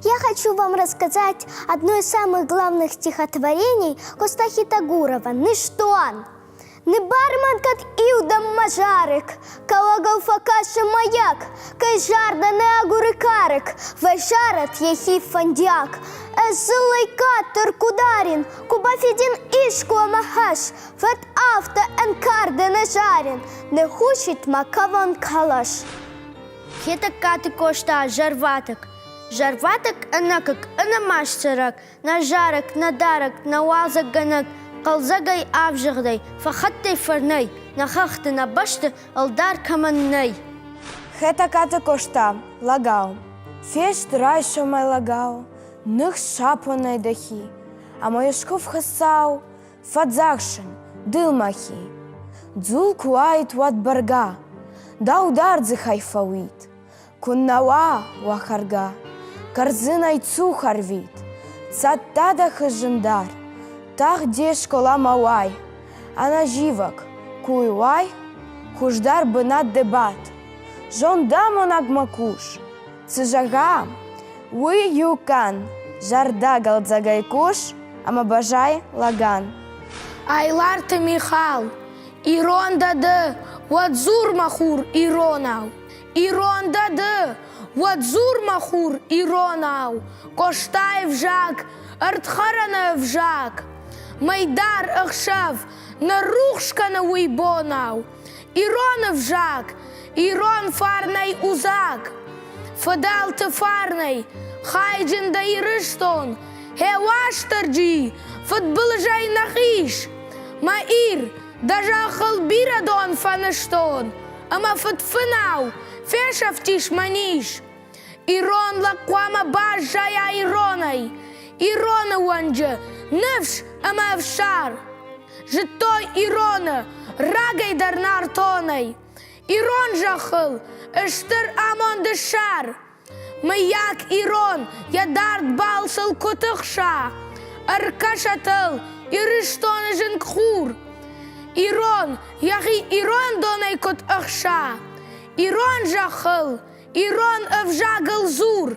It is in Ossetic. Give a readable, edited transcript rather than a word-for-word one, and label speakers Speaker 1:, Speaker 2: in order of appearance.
Speaker 1: Я хочу вам рассказать одно из самых главных стихотворений Костахи Тагурова «Ныштуан». Ныбар мын кӕд иудӕм мӕ зарӕг, Кӕуӕгау фӕкӕсы маяк, Кӕй зӕрдӕ нӕ агуры карӕг, Фӕзарӕд йӕхи фӕндиаг. Ӕз дзыллӕй кӕддӕр куы дарин, Куы бафидин искуы мӕ хӕс, Фӕд афтӕ ӕнкъарды нӕ зарин, Ныхъусид мӕ кӕвӕн хъӕлӕс.
Speaker 2: Хетӕгкаты Къоста зӕрватыкк. Зӕрватыкк ӕнӕхъыг, ӕнӕмаст цӕрӕг, Нӕ зарӕг, нӕ дарӕг, нӕ уалдзӕггӕнӕг, Хъӕлдзӕгӕй, ӕвзыгъдӕй, фӕхаттӕй фӕрнӕй, Нӕ хӕхты, нӕ бӕсты ӕлдар кӕмӕн нӕй.
Speaker 3: Хетӕгкаты Къоста, лӕгау, Фест райсомӕй лӕгау, ных сапонӕй дӕхи, Ӕмӕ искуы Хуыцау фӕдзӕхсын, дыл мӕхи. Дзул куы уаид, уӕд бӕргӕ, дӕу дӕр дзыхӕй фӕуид. Куыннӕ уа уӕ хӕргӕ, кӕрдзынӕй цух ӕрвит, Цӕттӕ дӕ хызын дӕр, тагъд де скъоламӕ уай, Ӕнӕзивӕг, куы уай, хуыздӕр бынат дӕ бад. Зондамонӕгмӕ кус, цы зӕгъа, уый иу кӕн, Зӕрдӕгӕлдзӕгӕй кус ӕмӕ баззай лӕгӕн.
Speaker 4: Айларты Михал, ирон дӕ ды, уӕд дзур, мӕ хур, иронау. Ирон дӕ ды, уӕд дзур, мӕ хур, иронау, Къостайы взаг, ӕрдхӕрӕны ӕвзаг. Мӕйдар ӕхсӕв ныррухс кӕны уый бонау. Ирон ӕвзаг, ирон фарнӕй узаг. Фыдӕлты фарнӕй, хайджын дӕ Ирыстон, Хе Уастырджи, фыдбылызӕй нӕ хиз. Мӕ Ир, дӕ зӕххыл бирӕ дон фӕнызтон, Ӕмӕ фыдфынау фесӕфтис мӕ низ. Ирон лӕг хъуамӕ баззайа иронӕй, ироны уӕнджы ныфс ӕмӕ ӕфсар. Зыдтой ироны рагӕй дӕр нӕртонӕй. Ирон зӕххыл стыр амонды сӕр. Мыййаг ирон йӕ дард балцыл куы тыхса, ӕркӕсӕт ыл Ирыстоны зынг хур. Ирон йӕхи ирон донӕй куыд ӕхса, ирон зӕххыл, ирон ӕвзагыл дзур.